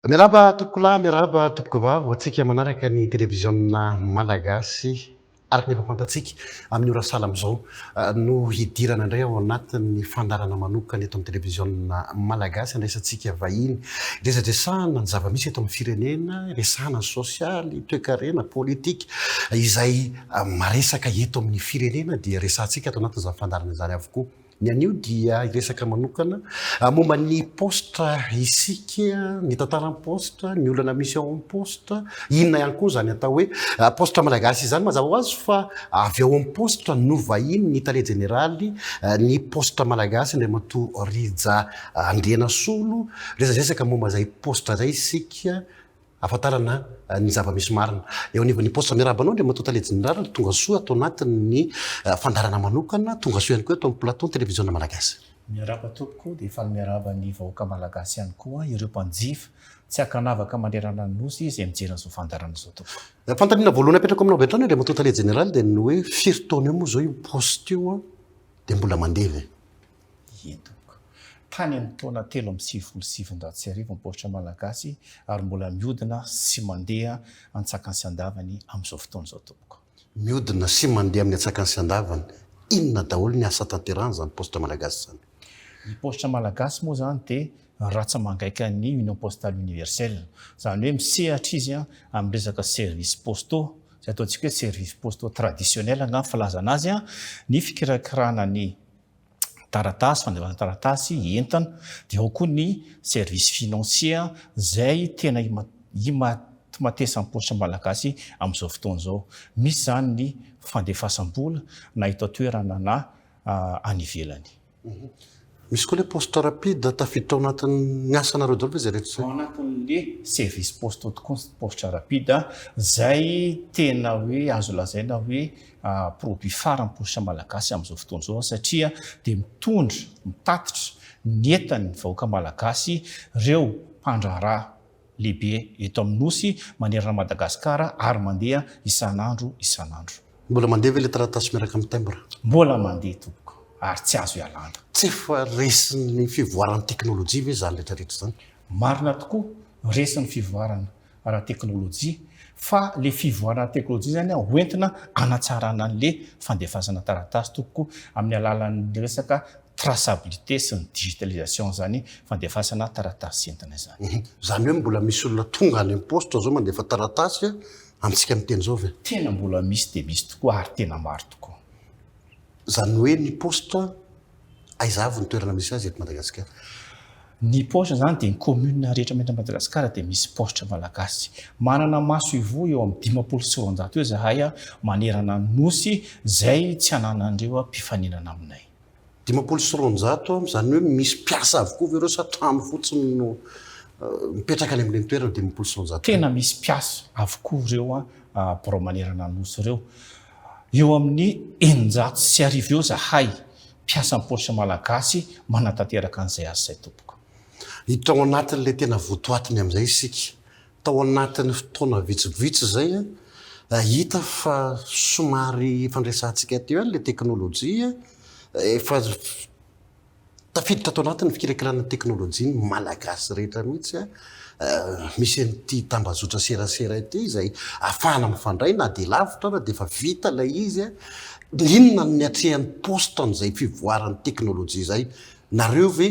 Miarahaba tompokolahy, miarahaba tompokovavy ho antsika manaraka ny televiziona malagasy. Araka ny efa fantatsika, amin'ny ora sahala amin'izao no hidirana indray ao anatin'ny fandaharana manokana eto amin'ny televiziona malagasy handraisantsika vahiny. Resadresahana ny zava-misy eto amin'ny firenena, resahana ny sosialy, toekarena, politika izay maresaka eto amin'ny firenena dia resahantsika ato anatin'izany fandaharana izany avokoa. Ny anio dia hiresaka manokana momba ny paositra isika, ny tantaran'ny paositra, ny olana misy ao amin'ny paositra, inona ihany koa izany atao hoe paositra malagasy izany. Mazava ho azy fa avy ao amin'ny paositra no vahiny ny tale jeneraly ny paositra malagasy Andriamatoa Rija Andrianasolo. Resadresaka momba izay paositra izay isika. Ahafantarana ny zava-misy marina eo anivon'ny paositra. Miarahaba anao Andriamatoa Tale Jeneraly, tonga soa ato anatin'ny fandaharana manokana, tonga soa ihany koa eto amin'ny plateau ny Televiziona Malagasy. Miarahaba tompoko, dia faly miarahaba ny vahoaka Malagasy ihany koa, ireo mpanjifa tsy ankanavaka manerana ny Nosy izay mijery an'izao fandaharana izao tompoko. Fanontaniana voalohany apetrako aminao avy hatrany Andriamatoa Tale Jeneraly dia ny hoe firy taona eo moa izao io paositra io dia mbola mandeha ve? Ie tompoko. Tany amin'ny taona 1993 ny paositra malagasy ary mbola mihodina sy mandeha antsakany sy andavany amin'izao fotoana izao tompoko. Mihodina sy mandeha amin'ny antsakany sy andavany, inona daholo ny asa tanterahan'izany paositra malagasy izany? Ny paositra malagasy moa izany dia rantsa-mangaikan'ny Union Postale Universelle. Izany hoe misehatra izy amin'ny resaka services postaux, izay ataontsika hoe services postaux traditionnels angamba ny filazana azy, ny fikirakirana ny taratasy, fandefasana taratasy, entana, dia ao koa ny service financier izay tena imatimatesan'ny paositra malagasy amin'izao fotoana izao. Misy izany ny fandefasam-bola na eto an-toerana na any ivelany. Misy koa ilay poste rapide tafiditra ao anatin'ny asanareo daholo ve izay rehetra izay? Ao anatin'le service postaux tokoa ny poste rapide izay tena hoe azo lazaina hoe produit phare ny paositra malagasy amin'izao fotoana izao satria dia mitondra, mitatitra ny entan'ny vahoaka malagasy ireo mpandraharaha lehibe eto amin'ny Nosy manerana an'i Madagasikara ary mandeha isan'andro isan'andro. Mbola mandeha ve ilay taratasy miaraka amin'ny timbre? Mbola mandeha tompoko ary tsy azo ialana. Tsy efa resin'ny fivoaran'ny teknolojia ve izany rehetra rehetra izany? Marina tokoa, resin'ny fivoarana. ara-teknolojia fa le fivoarana ara-teknolojia zany ho entina hanatsarana an'le fandefasana taratasy tompoko amin'ny alalan'ny resaka traçabilité sy ny digitalisation zany fandefasana taratasy entina izany. Izany hoe mbola misy olona tonga any amin'ny paositra zao mandefa taratasy amintsika miteny izao ve? Tena mbola misy dia misy tokoa ary tena maro tokoa. Izany hoe ny paositra Aiza avy ny toerana misy azy eto Madagasikara? Ny paositra izany dia ny commune rehetra eto Madagasikara dia misy paositra malagasy. Manana maso ivoho eo amin'ny 250 eo izahay manerana ny Nosy izay tsy ananan'ireo mpifaninana aminay. 250, izany hoe misy mpiasa avokoa ve ireo sa trano fotsiny no mipetraka any amin'ireny toerana 250 ireny? Tena misy mpiasa avokoa ireo birao manerana ny Nosy ireo. Eo amin'ny 1600 eo izahay mpiasan'ny paositra malagasy manatanteraka an'izay asa izay tompoko. Hiditra ao anatin'ilay tena votoatiny amin'izay isika. Tao anatin'ny fotoana vitsivitsy izay, hita fa somary efa niresahantsika teo ihany ilay teknolojia, efa Tafiditra ato anatin'ny fikirakirana ny teknolojia ny Malagasy rehetra mihitsy. Misy an'ity tambajotra serasera ity izay ahafahana mifandray na dia lavitra ara dia efa vita ilay izy. Inona no niatrehan'ny Poste an'izay fivoaran'ny teknolojia izay? Nareo ve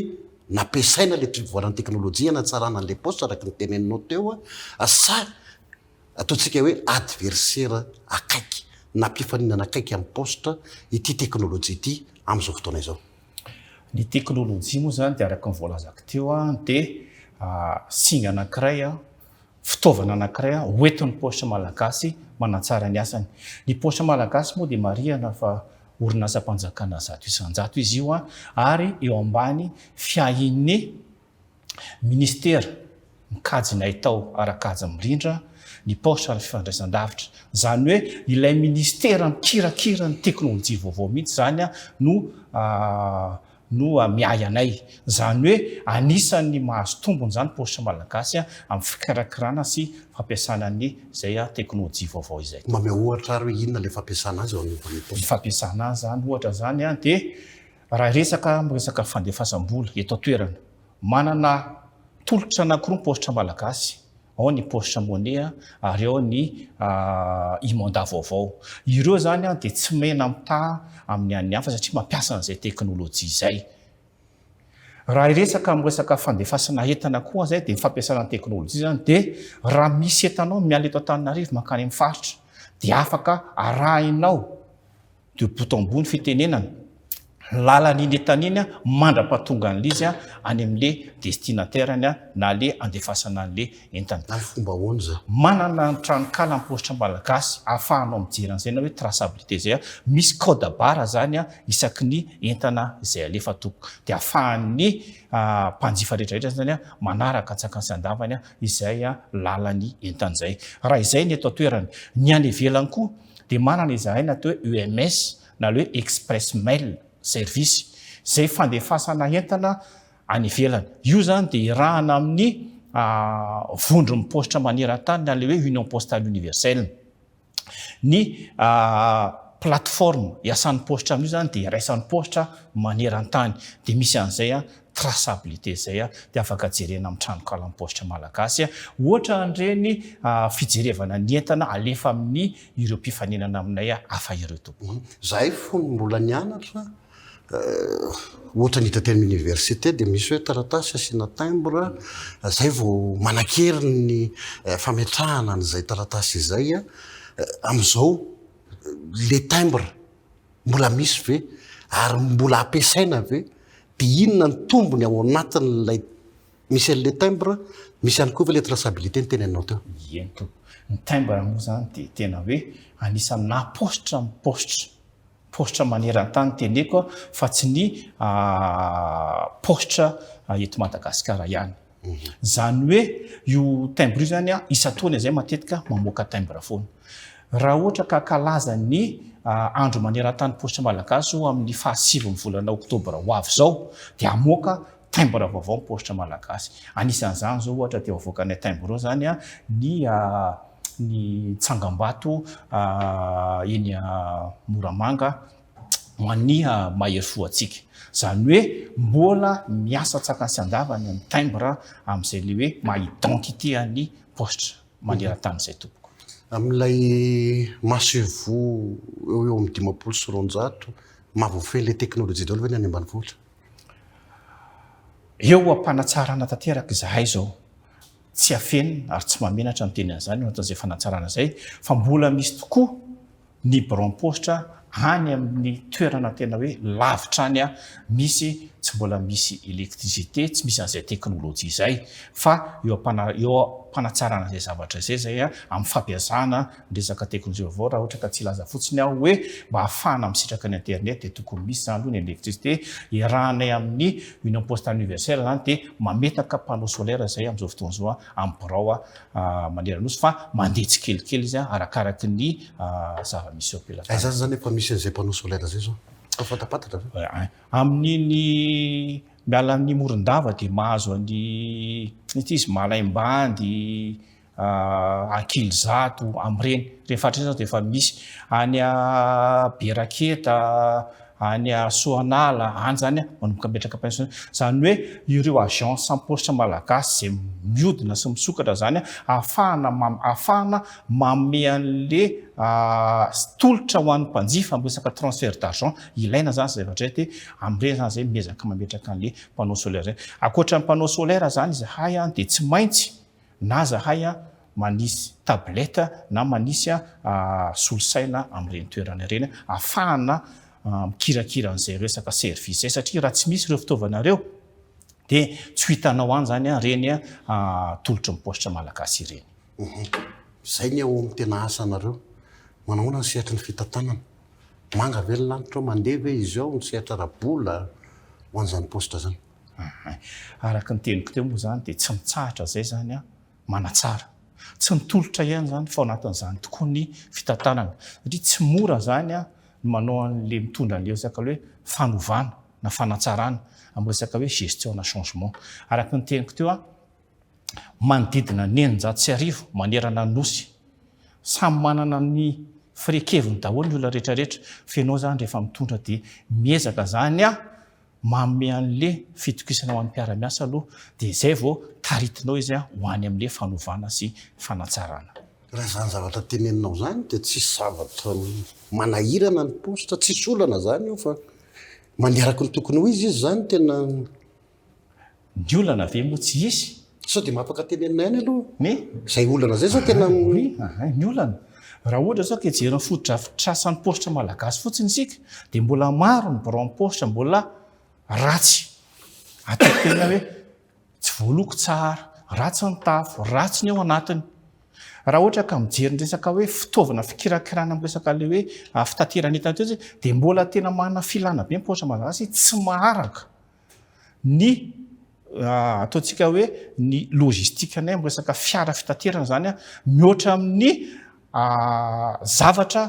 nampiasaina ilay fivoaran'ny teknolojia hanatsarana an'ilay Poste araka ny teneninao teo sa ataontsika hoe adversaire akaiky na mpifaninana akaiky amin'ny Poste ity teknolojia ity amin'izao fotoana izao? Ny teknolojia moa izany dia araka ny voalazako teo dia singa anankiray, fitaovana anankiray hoentin'ny paositra malagasy manatsara ny asany. Ny paositra malagasy moa dia marihana fa orinasam-panjakana 100% izy io ary eo ambany fiahian'ny Minisitera, mikajy ny haitao ara-kajy mirindra, ny paositra ary ny fifandraisan-davitra. Izany hoe ilay minisitera mikirakira ny teknolojia vaovao mihitsy izany no no miahy anay. Izany hoe anisan'ny mahazo tombony izany paositra malagasy amin'ny fikirakirana sy fampiasana ny izay teknolojia vaovao izay. Mamehy ohatra ary hoe inona ilay fampiasana azy eo anivon'ny paositra? Ny fampiasana azy izany ohatra izany dia Raha resaka miresaka fandefasam-bola eto an-toerana, manana Tolotra anankiroa ny paositra malagasy, ao ny paositra money ary ao ny e-mandat vaovao. Ireo izany dia tsy mena-mitaha amin'ny an'ny hafa satria mampiasa an'izay teknolojia izay. Raha hiresaka amin'ny resaka fandefasana entana koa izay dia ny fampiasana ny teknolojia izany dia raha misy entanao miala eto Antananarivo mankany amin'ny faritra dia afaka arahinao de bout en bout ny fitenenana, lalana iny entana iny mandra-pahatonga an'ilay izy any amin'ilay destinataire-ny na ilay andefasana an'ilay entana. Amin'ny fomba ahoana izay? Manana ny tranonkala ny paositra malagasy ahafahanao mijery an'izay na hoe traçabilité izay. Misy code barre izany isaky ny entana izay alefa tompoko. Dia ahafahan'ny mpanjifa rehetra rehetra izany manaraka antsakany sy andavany izay lalan'ny entana izay. Raha izay ny eto an-toerana. Ny any ivelany koa dia manana izahay ny atao hoe EMS na le hoe Express Mail Service izay fandefasana entana any ivelany. Io izany dia iarahana amin'ny vondron'ny paositra maneran-tany na le hoe Union Postale Universelle. Ny plateforme iasan'ny paositra amin'io izany dia iraisan'ny paositra maneran-tany. Dia misy an'izay traçabilité izay dia afaka jerena amin'ny tranokalan'ny paositra malagasy. Ohatra an'ireny fijerevana ny entana alefa amin'ny ireo mpifaninana aminay hafa ireo tompoko. Izahay fony mbola nianatra, ohatra ny hita teny amin'ny université dia misy hoe taratasy asiana timbre, izay vao manan-kery ny fametrahana an'izay taratasy izay. Amin'izao le timbre mbola misy ve ary mbola ampiasaina ve? Dia inona ny tombony ao anatin'ilay misy an'ilay timbre, misy ihany koa ve ilay traçabilité noteneninao teo? Eny tompoko. Ny timbre moa izany dia tena hoe anisan'ny naha paositra ny paositra. Paositra maneran-tany teneko fa tsy ny paositra eto Madagasikara ihany. Izany hoe io timbre io izany isan-taona izay matetika mamoaka timbre foana. Raha ohatra ka hankalaza ny andro maneran-tany paositra malagasy ho amin'ny fahasivin'ny volana oktobra ho avy izao dia hamoaka timbre vaovao ny paositra malagasy. Anisan'izany izao ohatra dia avoakanay timbre eo izany ny ny tsangambato eny Moramanga ho an'ny mahery fo antsika. Izany hoe mbola miasa an-tsakany sy an-davany ny timbre amin'izay ilay hoe maha identité an'ny paositra maneran-tany izay tompoko. Amin'ilay masoivoho eo ho eo amin'ny 250, mahavoafehy ilay teknolojia daholo ve ny any ambanivohitra? Eo am-panatsarana tanteraka izahay izao. Tsy afenina ary tsy mahamenatra ny miteny an'izany ao anatin'izay fanatsarana izay fa mbola misy tokoa ny biraom-paositra any amin'ny toerana tena hoe lavitra any misy tsy mbola misy électricité, tsy misy an'izay teknolojia izay fa eo am-pana- eo am-panatsarana izay zavatra izay izay amin'ny fampiasana ny resaka teknolojia vaovao. Raha ohatra ka tsy hilaza fotsiny aho hoe mba hahafahana misitraka ny internet dia tokony misy izany aloha ny électricité, iarahanay amin'ny Union Postale Universelle izany dia mametaka panneau solaire izay amin'izao fotoana izao amin'ny birao manerana Nosy fa mandeha tsikelikely izy arakaraky ny zava-misy eo am-pelatanana. Aiza izany efa misy an'izay panneau solaire izay izao? Efa fantapantatra ve? Amin'iny miala amin'i Morondava dia mahazo an'i ity izy Malaimbandy, Ankilizato, amin'ireny. Ireny faritra ireny izao dia efa misy. Any Beraketa, any Soanala, any izany manomboka mipetraka panneau solaire. Izany hoe ireo agence paositra malagasy izay mihodina sy misokatra izany ahafahana ahafahana manome an'ilay tolotra ho an'ny mpanjifa amin'ny resaka transfert d'argent ilaina izany izay zavatra izay dia amin'ireny izany izay miezaka mametraka an'ilay panneau solaire izay. Ankoatra ny panneau solaire izany izahay dia tsy maintsy Na zahay manisy tablette na manisy solosaina amin'ireny toerana ireny ahafahana mikirakira an'izay resaka service izay satria raha tsy misy ireo fitaovana ireo dia tsy ho hitanao any izany ireny tolotry ny paositra malagasy ireny. Izay ny ao amin'ny tena asanareo. Manao ahoana ny sehatry ny fitantanana? Manga ve ny lanitra ao? Mandeha ve izy ao ny sehatra ara-bola ho an'izany paositra izany? Araka ny teniko teo moa izany dia tsy mitsahatra izay izany an, manatsara. Tsy ny tolotra ihany izany fa ao anatin'izany tokoa ny fitantanana. Satria tsy mora izany an, ny manao an'ilay mitondra an'ilay resaka hoe fanovana na fanatsarana amin'ny resaka hoe gestion na changement. Araka ny teniko teo an, manodidina ny 1600 manerana ny Nosy. Samy manana ny firehan-keviny daholo ny olona rehetra rehetra. Fa ianao izany rehefa mitondra dia miezaka izany an, Manome an'le fitokisana ho an'ny mpiara-miasa aloha dia izay vao taritinao izy ho any amin'le fanovana sy fanatsarana. Raha izany zavatra teneninao izany dia tsisy zavatra manahirana ny paositra, tsisy olana izany io fa mandeha araka ny tokony ho izy izy izany tena. Ny olana ve moa tsy hisy? Sao dia mba afaka tenenina ihany aloha Ny? izay olana izay sao tena. Oui, ny olana. Raha ohatra izao ka hijery ny fotodrafitrasan'ny paositra malagasy fotsiny isika dia mbola maro ny biraon'ny paositra mbola ratsy. Ataoko tena hoe tsy voaloko tsara, ratsy ny tafo, ratsy ny ao anatiny. Raha ohatra ka mijery ny resaka hoe fitaovana fikirakirana amin'ny resaka ilay hoe fitaterana entana teo isika dia mbola tena manana filana be ny paositra malagasy tsy maharaka ny ataontsika hoe ny logistique anay amin'ny resaka fiara fitaterana izany mihoatra amin'ny zavatra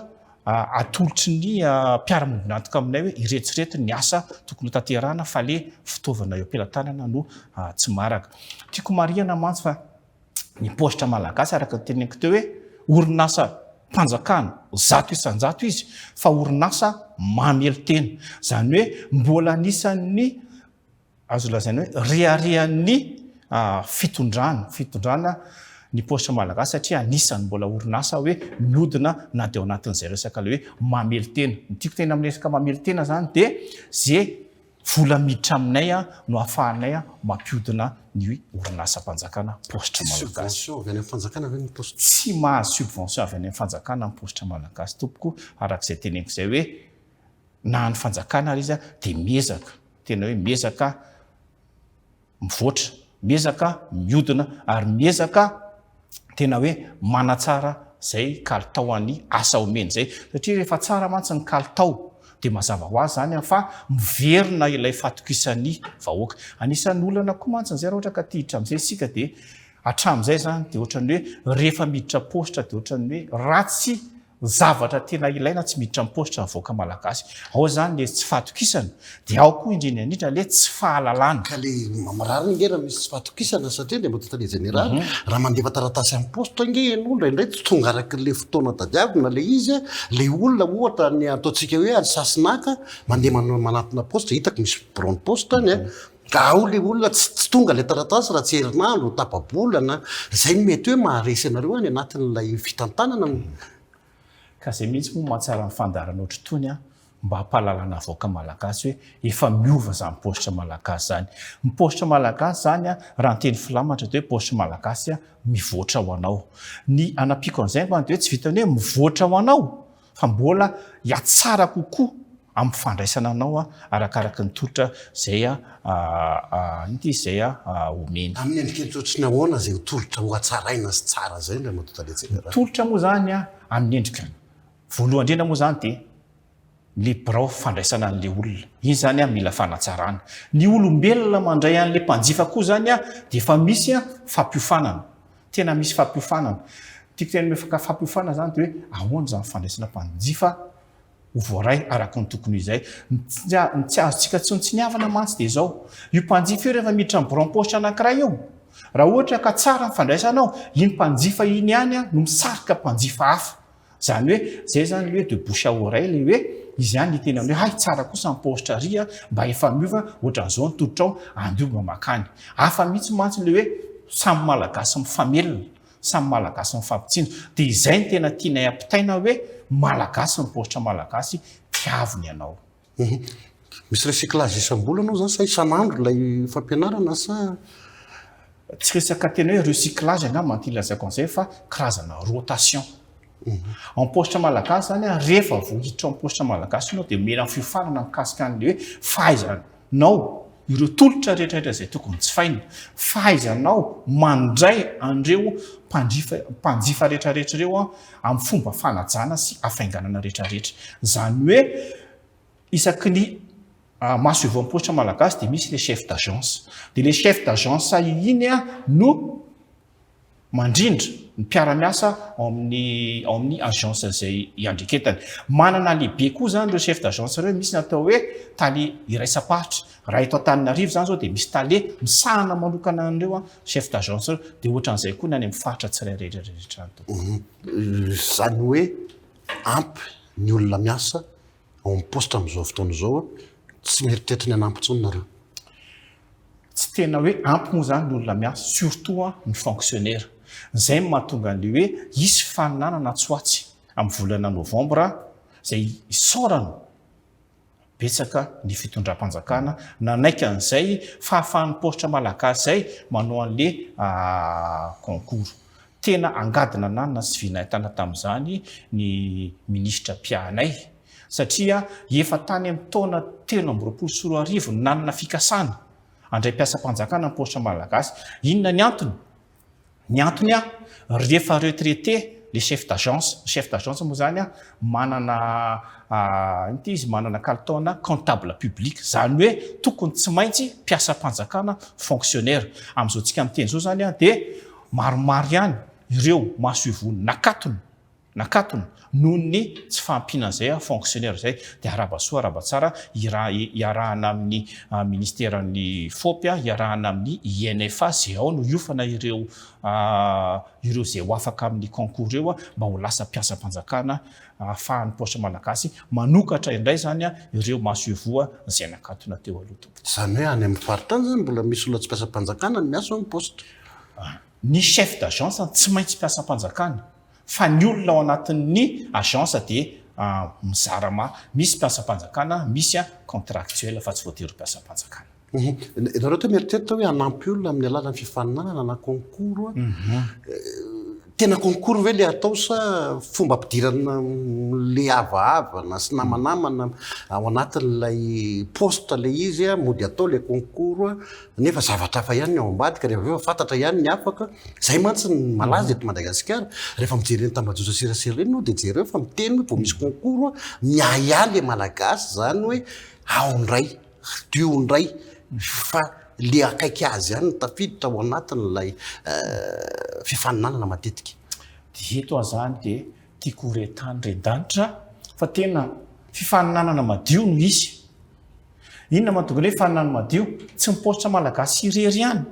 atolotry ny mpiara-miombon'antoka aminay hoe ireto sy ireto ny asa tokony hotanterahana fa le fitaovana eo am-pelatanana no tsy maharaka. Tiako marihana mantsy fa ny paositra malagasy araka ny teneniko teo hoe orinasa mpanjakana 100% izy fa orinasa mamelon-tena. Izany hoe mbola anisan'ny azo lazaina hoe reharehan'ny fitondrana, fitondrana ny paositra malagasy satria anisan'ny mbola orinasa hoe miodina na dia ao anatin'izay resaka ilay hoe mamelon-tena. Ny tiako tena amin'ny resaka mamelon-tena izany dia ze vola miditra aminay no ahafahanay mampiodina ny orinasam-panjakana paositra malagasy. Subvention avy any amin'ny fanjakana ve ny paositra? Tsy mahazo subvention avy any amin'ny fanjakana ny paositra malagasy tompoko, araka izay teneniko izay hoe na ny fanjakana ary izy dia miezaka, tena hoe miezaka mivoatra, miezaka miodina ary miezaka tena hoe manatsara izay kalitaon'ny asa omeny izay. Satria rehefa tsara mantsy ny kalitao dia mazava ho azy izany fa miverina ilay fahatokisan'ny vahoaka. Anisan'ny olana koa mantsy izay raha ohatra ka te hiditra amin'izay isika dia hatramin'izay izany dia ohatran'ny hoe rehefa miditra paositra dia ohatran'ny hoe ratsy zavatra tena ilaina tsy miditra am paositra ny vahoaka malagasy. Ao zany le tsy fahatokisana, dia ao koa indrindra indrindra le tsy fahalalana. Ka le mirary nge raha misy tsy fahatokisana satria Andriamatoa Tale Jeneraly, raha mandefa taratasy am paositra nge ianao indraindray tsy tonga araka le fotoana tadiavina le izy a, le olona ohatra ny ataontsika hoe any Sasinaka mandeha manatona paositra, hitako misy biraon'ny paositra any a, Ka ao le olona tsy tsy tonga le taratasy raha tsy herinandro, tapa-bolana, zay no mety hoe maharesy anareo any anatin'ilay fitantanana. Ka zay mihitsy moa mahatsara ny fandaharana ohatr'itony an, mba hampahalalana vahoaka malagasy hoe efa miova zany paositra malagasy zany. Ny paositra malagasy zany an, raha ny teny filamatra dia hoe paositra malagasy an, mivoatra ho anao. Ny anampiako an'izay angamba dia hoe tsy vitan'ny hoe mivoatra ho anao fa mbola hihatsara kokoa amin'ny fandraisana anao arakaraky ny tolotra izay inona izy izay omeny. Amin'ny endrika ohatry ny ahoana izay ho tolotra ho hatsaraina sy tsara izay Andriamatoa Tale Jeneraly? Ny tolotra moa izany amin'ny endrika voalohany indrindra moa izany dia ilay birao fandraisana an'ilay olona. Iny izany mila fanatsarana. Ny olombelona mandray an'ilay mpanjifa koa izany dia efa misy fampiofanana. Tena misy fampiofanana. Tiako tenenina hoe fampiofanana izany dia hoe ahoana izany fandraisana mpanjifa ho voaray araka ny tokony ho izay. Ny tsy azontsika tsinontsiniavana mantsy dia izao, io mpanjifa io rehefa miditra amin'ny birao paositra anankiray io, raha ohatra ka tsara ny fandraisana ao, iny mpanjifa iny ihany no misarika mpanjifa hafa. Izany hoe, izay izany ilay hoe de bouche à oreille, ilay hoe izy ihany niteny amin'ilay hoe hay tsara kosa ny paositra ary a, mba efa miova, ohatran'izao ny tolotra ao, andeha mba mankany. Hafa mihitsy mantsy ilay hoe samy Malagasy mifamelona. Samy Malagasy mifampitsinjo. Dia izay no tena tianay ampitaina hoe Malagasy ny paositra Malagasy, tiavo ny anao. Misy recyclage isam-bolana ao zany sa isan'andro ilay fampianarana sa? Tsy resaka tena hoe recyclage angamba no tiany lazaiko an'izay fa karazana rotation. En paositra Malagasy zany rehefa vao hiditra ao paositra Malagasy ianao dia omena fiofanana mikasika an'ilay hoe fahaizanao ireo tolotra rehetra rehetra izay tokony jifaina, fahaizanao mandray an'ireo mpanjifa mpanjifa rehetra rehetra ireo amin'ny fomba fanajana sy hafainganana rehetra rehetra. Izany hoe isaky ny maso ivoho paositra Malagasy dia misy le chef d'agence. Dia le chef d'agence iny no mandrindra ny mpiara-miasa ao amin'ny ao amin'ny agence izay iandreketany. Manana lehibe koa izany ireo chef d'agence ireo, misy ny atao hoe tale iraisam-paritra. Raha eto Antananarivo izany izao dia misy tale misahana manokana an'ireo chef d'agence ireo, dia ohatran'izay koa ny any amin'ny faritra tsirairay rehetra any. Izany hoe ampy ny olona miasa ao amin'ny poste amin'izao fotoana izao. Tsy mieritreritra ny hanampy intsony nareo? Tsy tena hoe ampy moa izany ny olona miasa, surtout ny fonctionnaire. Izay no mahatonga an'ilay hoe hisy faninanana atsy ho atsy amin'ny volana novambra izay isaorana betsaka ny fitondram-panjakana nanaiky an'izay fahafahan'ny paositra malagasy izay manao an'ilay concours. Tena angady nananina sy vy nahitana tamin'izany ny minisitra mpiahanay satria efa tany amin'ny taona 2023 no nanana fikasana handray mpiasam-panjakana ny paositra malagasy. Inona ny antony? Ny antony a, rehefa retraité le chef d'agence, ny chef d'agence moa zany a manana inona ity izy, manana kalitaona comptable public, zany hoe tokony tsy maintsy mpiasam-panjakana fonctionnaire. Amin'izao tsika miteny izao zany a dia maromaro ihany ireo masoivoho nakatona Nakatona noho ny tsy fahampiana an'izay fonctionnaire izay dia arahaba soa arahaba tsara iarahana amin'ny ministeran'ny FOP iarahana amin'ny INFA izay ao no hiofana ireo ireo izay ho afaka amin'ny concours ireo mba ho lasa mpiasam-panjakana ahafahan'ny paositra malagasy manokatra indray izany ireo masoivoho izay nakatona teo aloha tompoko. Izany hoe any amin'ny faritany izany mbola misy olona tsy mpiasam-panjakana no miasa ao amin'ny paositra? Ny chef d'agence tsy maintsy mpiasam-panjakana fa ny olona ao anatin'ny agence dia mizara ma misy mpiasam-panjakana misy contractuel fa tsy voatery ho mpiasam-panjakana. Ianareo teo mieritreritra hoe hanampy olona amin'ny alalan'ny fifaninanana na concours. Tena concours ve le atao sa fomba ampidirana le havahavana sy namanamana ao anatin'ilay poste le izy mody atao le concours nefa zavatra hafa ihany ny ao ambadika rehefa avy eo fa fantatra ihany ny afaka, zay mantsy ny malaza eto Madagasikara, rehefa mijery ireny tambajotra serasera ireny ianao dia jereo fa miteny hoe vao misy concours miahiahy le malagasy zany hoe ao indray, dio indray fa le akaiky azy ihany no tafiditra ao anatin'ilay fifaninanana matetika. Dia eto aho zany dia tiako ho re tany re danitra fa tena fifaninanana madio no hisy. Inona mahatonga ny hoe faninanana madio? Tsy ny paositra malagasy irery ihany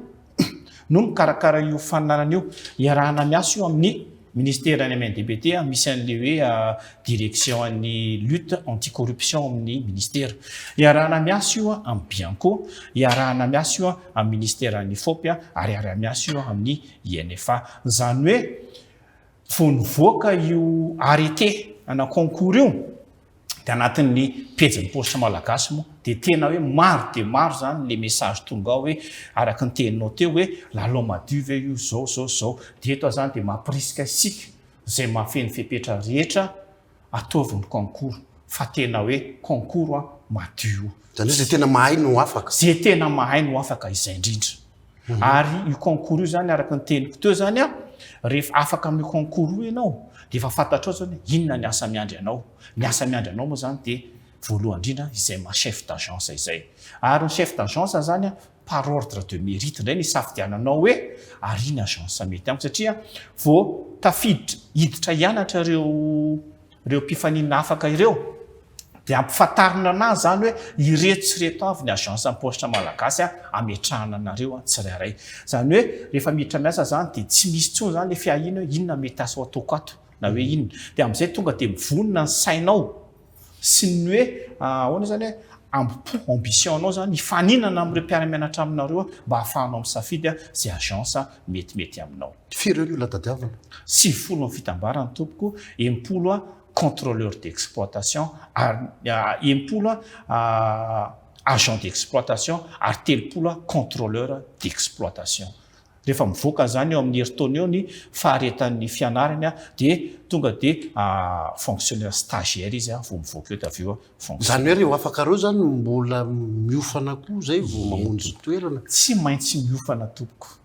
no mikarakara io faninanana io. Iarahana miasa io amin'ny ministeran'ny MNDPT, misy an'ilay hoe direction an'ny lutte anti-corruption amin'ny ministera. Iarahana miasa io amin'ny Bianco, iarahana miasa io amin'ny ministeran'ny FOP ary iarahana miasa io amin'ny INFA. Izany hoe vao nivoaka io arrêté ana concours io, dia anatin'ny pejin'ny paositra malagasy moa dia tena hoe maro dia maro izany le message tonga ao hoe araka ny teninao teo hoe lalao madio ve io zao zao zao dia eto aho izany dia mampirisika isika izay mahafeno fepetra rehetra ataovy ny concours fa tena hoe concours a madio. Izany hoe izay tena mahay no afaka. Izay tena mahay no afaka izay indrindra. Ary io concours io zany araka ny teniko teo zany a, rehefa afaka amin'io concours io ianao dia efa fantatrao zany hoe inona ny asa miandry anao. Ny asa miandry anao moa zany dia voalohany indrindra izay maha chef d'agence izay. Ary ny chef d'agence zany a, par ordre de mérite indray ny isafidiananao hoe ary ny agence mety amiko satria vao tafiditra hiditra hianatra ireo ireo mpifaninana afaka ireo dia ampifantarina anazy izany hoe ireto sy ireto avy ny agence ny paositra malagasy ametrahana anareo tsirairay. Izany hoe rehefa miditra miasa izany dia tsy misy intsony izany ilay fiahiana hoe inona mety asa ho ataoko ato na hoe inona. Dia amin'izay tonga dia mivonona ny sainao sy ny hoe ahoana izany hoe ambo-po, ambition anao izany hifaninana amin'ireo mpiara-mianatra aminareo mba hahafahanao misafidy izay agence metimety aminao. Firy eo ny olona tadiavina? 90 ny fitambarany tompoko, 60 contrôleur d'exploitation ary 60 agent d'exploitation ary 30 contrôleur d'exploitation. Rehefa mivoaka izany eo amin'ny herintaona eo ny faharetan'ny fianarany dia tonga dia fonctionnaire stagiaire izy vao mivoaka eo dia avy eo fonctionnaire. Izany hoe ireo afaka ireo izany mbola miofana koa izay vao mamonjy toerana? Tsy maintsy miofana tompoko.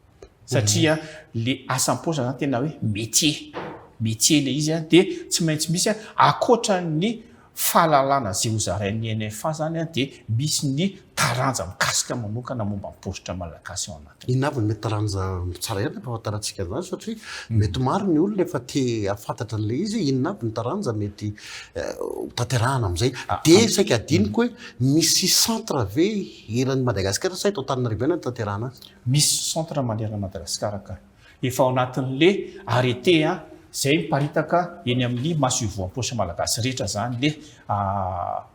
Satria le asam-paositra zany tena hoe métier, métier le izy dia tsy maintsy misy ankoatran'ny fahalalana izay ho zarain'ny NFA zany dia misy ny taranja mikasika manokana momba ny paositra malagasy ao anatiny. Inona avy no mety taranja tsara ihany ampahafantarantsika an'izany satria mety maro ny olona efa te hahafantatra an'ilay izy hoe inona avy ny taranja mety ho tanterahana amin'izay. Dia saika adinoko hoe misy centre ve eran'i Madagasikara sa eto Antananarivo ihany no tanterahana azy? Misy centre manerana Madagascar ka. Efa ao anatin'le arrêté an. Izay miparitaka eny amin'ny masoivohon'ny paositra malagasy rehetra izany le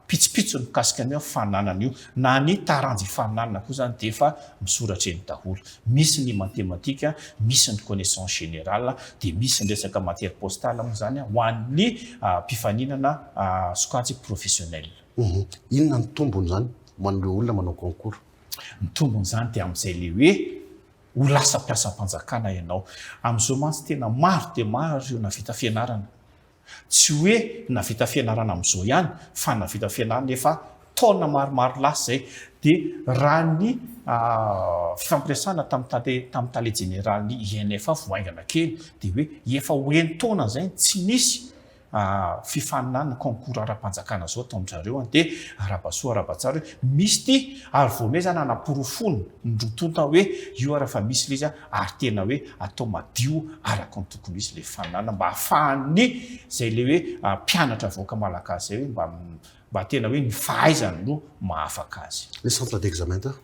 pitsopitsony mikasika an'io fananana io. Na ny taranja ifaninanana koa izany dia efa misoratra eny daholo. Misy ny matematika, misy ny connaissance générale, dia misy ny resaka matière postale moa izany ho an'ny mpifaninana sokajy professionnel. Inona ny tombony izany ho an'ireo olona manao concours? Ny tombony izany dia amin'izay le hoe ho lasa mpiasam-panjakana ianao. Amin'izao mantsy tena maro dia maro ireo nahavita fianarana. Tsy hoe nahavita fianarana amin'izao ihany fa nahavita fianarana efa taona maromaro lasa izay. Dia raha ny fifampiresahana tamin'ny tale tamin'ny tale jeneralin'ny INFA vao haingana kely dia hoe efa ho enin-taona izay tsy nisy fifaninanana concours ara-panjakana zao atao amin-dry zareo an, dia arahaba soa arahaba tsara hoe misy ity ary vao mey zany hanaporofoana ny roa tonta hoe io ara fa misy ilay izy an, ary tena hoe atao madio araka ny tokony ho izy ilay fifaninanana mba ahafahan'ny izay ilay hoe mpianatra avoaka malagasy izay hoe mba mba tena hoe ny fahaizany no mahafaka azy. Ny centre d'examen teo?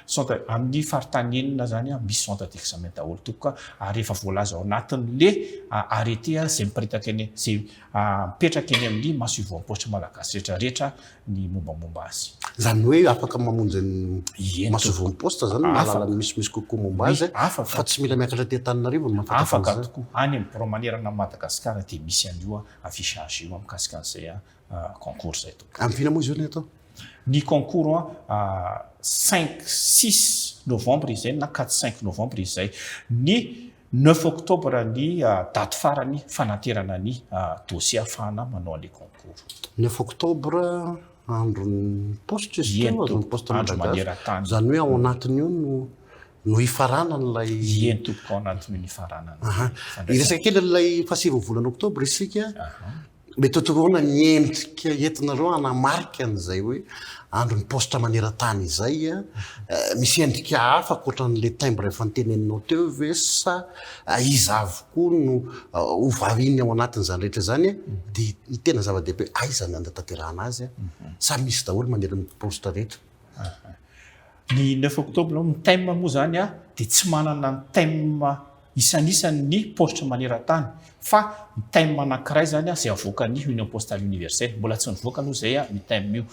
Centre, amin'ny faritany enina zany misy centre d'examen daholo tompoko ary efa voalaza ao anatin'le arrêté izay miparitaka eny, izay mipetraka eny amin'ny masoivohon'ny paositra malagasy rehetra rehetra ny mombamomba azy. Izany hoe afaka mamonjy ny masoivohon'ny paositra zany mahalala ny misimisy kokoa momba azy fa tsy mila miakatra aty Antananarivo no mahafantatra an'izany. Afaka tokoa, any amin'ny birao manerana an'i Madagasikara dia misy an'io affichage io mikasika an'izay concours izay tompoko. Amin'ny vina moa izy io ny atao? Ny concours an, cinq, six novembre izay na quatre, cinq novembre izay. Ny neuf octobre ny daty farany fanaterana ny dossier ahafahana manao an'ilay concours. Neuf octobre andron'ny paositra izy teo, andron'ny paositra Andro malagasy. maneran-tany. Izany hoe ao anatin'io no no hifaranan'ilay. Eny tompoko, ao anatin'io no hifaranan'ny fandraisana. Hiresaka kely an'ilay fahasivy volana oktobra isika. Mety ho toroana ny endrika entinareo hanamarika an'izay hoe andron'ny paositra maneran-tany izay. Misy endrika hafa ankoatra an'ilay timbre efa noteneninao teo ve sa iza avokoa no ho variana ao anatin'izany rehetra izany? Dia ny tena zava-dehibe, aiza no hanatanterahana azy? Sa misy daholo manerana ny paositra rehetra? Ny neuf octobre, ny thème moa izany dia tsy manana ny thème isanisany ny paositra maneran-tany fa ny thème anankiray izany izay avoakan'ny Union Postale Universelle. Mbola tsy nivoaka aloha izay io thème io.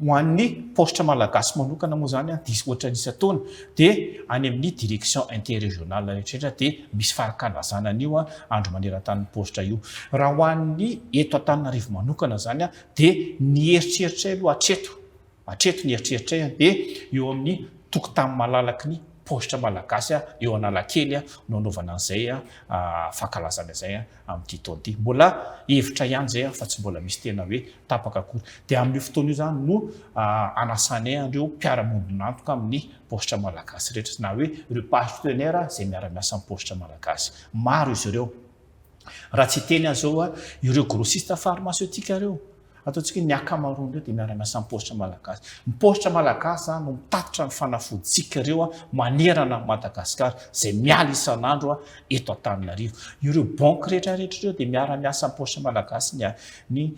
Ho an'ny paositra malagasy manokana moa izany dia ohatran'ny isan-taona dia any amin'ny direction interrégionale rehetra rehetra dia misy farakalazana an'io andro maneran-tanin'ny paositra io. Raha ho an'ny eto Antananarivo manokana izany dia ny eritreritray aloha hatreto Hatreto ny eritreritray dia eo amin'ny tokotany malalaky ny paositra malagasy eo Analakely no anaovana an'izay fankalazana izay amin'ity taona ity. Mbola hevitra ihany izay fa tsy mbola misy tena hoe tapaka akory. Dia amin'io fotoana io izany no anasanay an'ireo mpiara-miombon'antoka amin'ny paositra malagasy rehetra na hoe ireo partenaires izay miara-miasa amin'ny paositra malagasy. Maro izy ireo. Raha tsy hiteny aho izao, ireo grossistes pharmaceutiques ireo, Ataontsika hoe ny ankamaroan'ireo dia miara-miasa amin'ny paositra malagasy. Ny paositra malagasy no mitatitra ny fanafodintsika ireo manerana an'i Madagasikara, izay miala isan'andro eto Antananarivo. Ireo banky rehetra rehetra ireo dia miara-miasa amin'ny paositra malagasy ny ny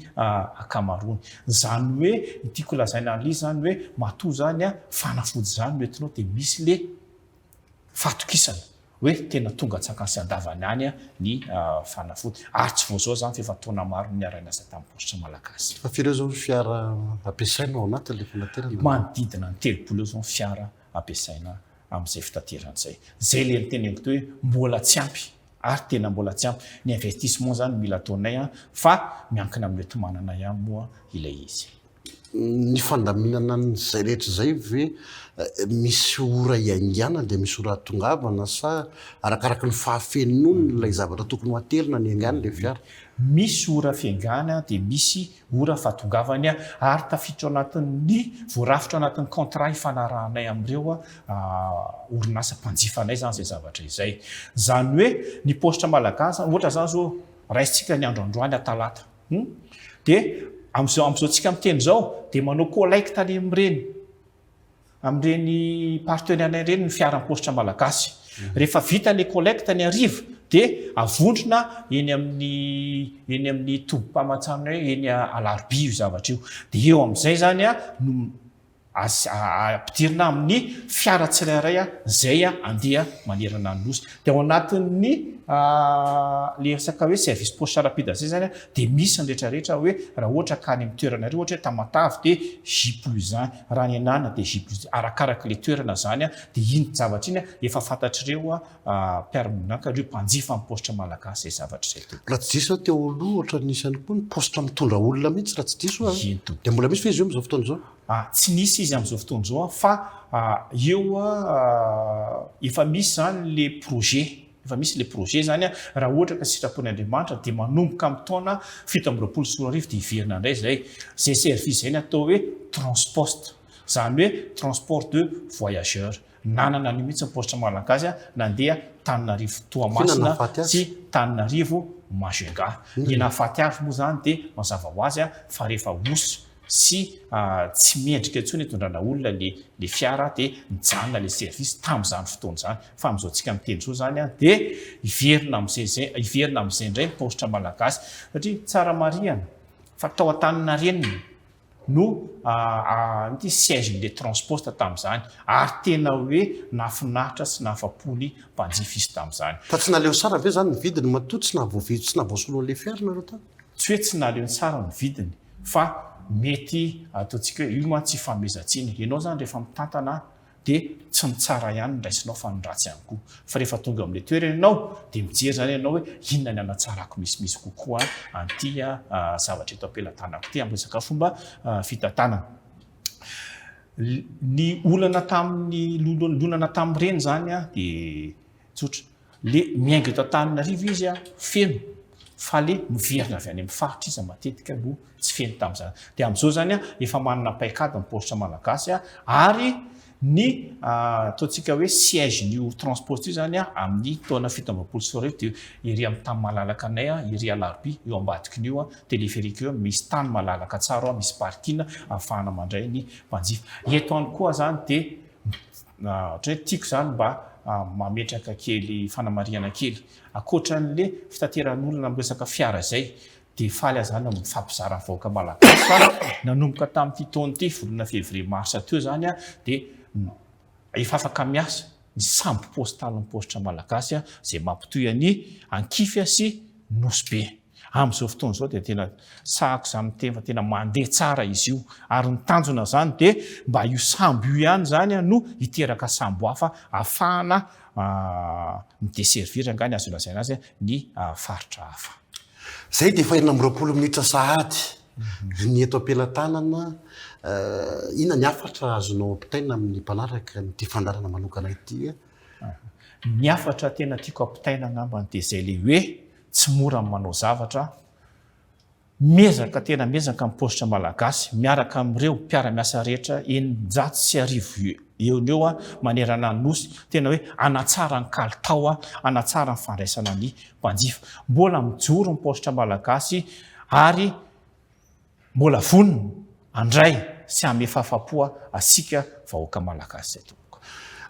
ankamaroany. Izany hoe, ny tiako lazaina an'ilay izy izany hoe matoa izany fanafody izany no entinao dia misy ilay fahatokisana. Hoe tena tonga an-tsakany sy an-davany any ny fanafody. Ary tsy vao izao izany fa efa taona maro no niara-niasa tamin'ny Paositra Malagasy. Fa firy eo izao ny fiara ampiasaina ao anatin'ilay fanaterana? Manodidina ny 30 eo izao ny fiara ampiasaina amin'izay fitaterana izay. Izay ilay noteneniko teo hoe mbola tsy ampy ary tena mbola tsy ampy. Ny investissement izany no mila ataonay fa miankina amin'ny enti-manana ihany moa ilay izy. Ny fandaminana an'izay rehetra izay ve misy ora hiaingàna dia misy ora hahatongavana sa arakaraky ny fahafenoany ilay zavatra tokony ho aterina ny hiaingàna ilay fiara? Misy ora fiaingàna dia misy ora fahatongavany ary tafiditra ao anatin'ny, voarafitra ao anatin'ny contrat ifanarahanay amin'ireo orinasa mpanjifa anay izany izay zavatra izay. Izany hoe ny paositra malagasy, ohatra izany izao raisintsika ny andro androany talata. Hum. Dia amin'izao amin'izao tsika miteny izao dia manao collecte any amin'ireny amin'ireny partenaire ireny ny fiara paositra malagasy. Mhm. Rehefa vita le collecte ny hariva dia avondrona eny amin'ny eny amin'ny tobim-pamatsana hoe eny Alarobia io zavatra io. Dia eo amin'izay zany a no Ampidirina amin'ny fiara tsirairay izay handeha manerana ny Nosy. Dia ao anatin'ny le resaka hoe service poste rapide zay zany dia misy ny rehetrarehetra hoe raha ohatra ka any amin'ny toerana reo, ohatra hoe Tamatave dia J+1, raha ny Ananina dia J+2, arakaraka le toerana zany. Dia iny zavatra iny efa fantatr'ireo mpiara-monina, ireo mpanjifa amin'ny Paositra Malagasy zay zavatra izay tompoko. Raha tsy diso aho, teo aloha ohatra nisy koa ny poste mitondra olona mihitsy, raha tsy diso aho. Eny tompoko. Dia mbola misy ve izy io amin'izao fotoana izao? Tsy nisy izy amin'izao fotoana izao, fa eo efa misy zany le projet, efa misy le projet zany. Raha ohatra ka sitrapon'Andriamanitra dia manomboka amin'ny taona 2027 dia hiverina indray zay service zay, ny atao hoe transposte, zany hoe transport de voyageur. Nanana an'io mihitsy ny Paositra Malagasy, nandeha Tananarivo Toamasina sy Tananarivo Majunga. Ny nahafaty azy moa zany dia mazava ho azy fa rehefa osy sy tsy mendrika intsony hitondrana olona le fiara dia mijanona le service tamin'izany fotoana izany. Fa amin'izao tsika miteny zao zany dia hiverina amin'izay zay, hiverina amin'izay indray ny Paositra Malagasy, satria tsara marihana fa tao Antaninarenina no ity siège n'le transposte tamin'izany, ary tena hoe nahafinaritra sy nahafa-po ny mpanjifa izy tamin'izany. Fa tsy naleo tsara ve zany ny vidiny matoa tsy nahavoavidy, tsy nahavoasolo an'le fiara nareo tany? Tsy hoe tsy naleo tsara ny vidiny, fa mety ataontsika hoe io mantsy ifanomezan-tsiny. Ianao zany rehefa mitantana dia tsy ny tsara ihany no raisinao fa ny ratsy ihany koa. Fa rehefa tonga amin'ilay toerana ianao dia mijery zany ianao hoe inona ny hanatsarako misimisy kokoa an'ity zavatra eto am-pelatanako ity amin'ny resaka fomba fitantanana. Ny olana tamin'ny olana tamin'ireny zany dia tsotra. Le miainga eto Antananarivo izy feno, fa le miverina avy any amin'ny faritra izy matetika no tsy feno tamin'izany. Dia amin'izao zany efa manana paikady ny Paositra Malagasy, ary ny ataontsika hoe siège-n'io transport io zany amin'ny taona 2027 dia ery amin'ny tany malalaka anay, ery Alarobia eo ambadikin'io téléphérique io, misy tany malalaka tsara ao, misy parking ahafahana mandray ny mpanjifa. Eto ihany koa zany dia ohatra hoe tiako zany mba mametraka kely fanamarihana kely. Ankoatran'le fitateran'olona amin'ny resaka fiara izay, dia faly aho zany mifampizara ny vahoaka malagasy fa nanomboka tamin'ity taona ity, volana février mars teo zany, dia efa afaka miasa ny sambo postalin'ny Paositra Malagasy izay mampitohy an'i Ankify sy Nosy Be. Amin'izao fotoana izao dia tena sahako izany miteny fa tena mandeha tsara izy io, ary ny tanjona izany dia mba io sambo io ihany izany no hiteraka sambo hafa ahafahana mi-desservir angaha ny azo lazaina azy ny faritra hafa. Izay dia efa 26 minitra sahady ny eto am-pelatanana. Inona ny hafatra azonao ampitaina amin'ny mpanaraka an'ity fandaharana manokana ity? Ny hafatra tena tiako ampitaina angambany dia izay ilay hoe tsy mora ny manao zavatra, miezaka tena miezaka ny paositra malagasy miaraka amin'ireo mpiara-miasa rehetra 1600 eo no eo manerana ny Nosy, tena hoe hanatsara ny kalitao, hanatsara ny fandraisana ny mpanjifa. Mbola mijoro ny paositra malagasy ary Mbola vonona handray sy hanome fahafapo antsika vahoaka malagasy izay tompoko.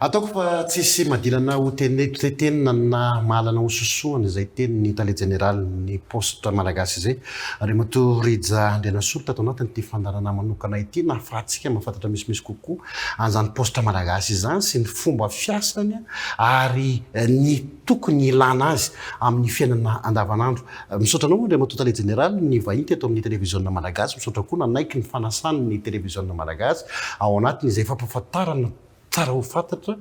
Ataoko fa tsisy madilana ho tenitenina na mahalana ho sosohana izay tenin'ny Tale Jeneralin'ny Paositra Malagasy izay, Andriamatoa Rija Andrianasolo tato anatin'ity fandaharana manokana ity nahafahantsika mahafantatra misimisy kokoa an'izany Paositra Malagasy izany sy ny fomba fiasany ary ny tokony ilana azy amin'ny fiainana andavanandro. Misaotra anao Andriamatoa Tale Jeneraly ny vahiny teto amin'ny Televiziona Malagasy. Misaotra koa nanaiky ny fanasan'ny Televiziona Malagasy ao anatin'izay fampahafantarana tsara ho fantatra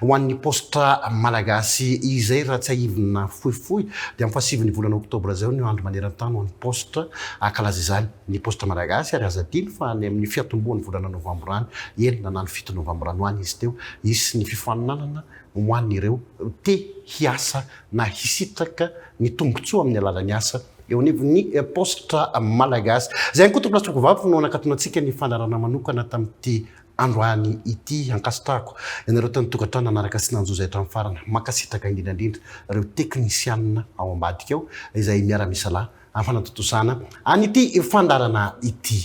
ho an'ny Paositra Malagasy izay. Raha tsiahivina fohifohy dia amin'ny fahasivin'ny volana oktobra izao ny andro maneran-tany ho an'ny Paositra. Hankalaza izany ny Paositra Malagasy ary aza adino fa any amin'ny fiantombohan'ny volana novambra any, 6 na ny 7 novambra any ho any izy teo, hisy ny fifaninanana ho an'ireo te hiasa na hisitraka ny tombontsoa amin'ny alalan'ny asa eo anivon'ny Paositra Malagasy. Izay ihany koa tompolahy sy tompovavy no nanakatonantsika ny fandaharana manokana tamin'ity androany ity. Ankasitrahako ianareo tany tokantrano nanaraka sy nanjo izay hatramin'ny farany. Mankasitraka indrindra indrindra ireo teknisianina ao ambadika ao izay miara-misalahy amin'ny fanatontosana an'ity fandaharana ity.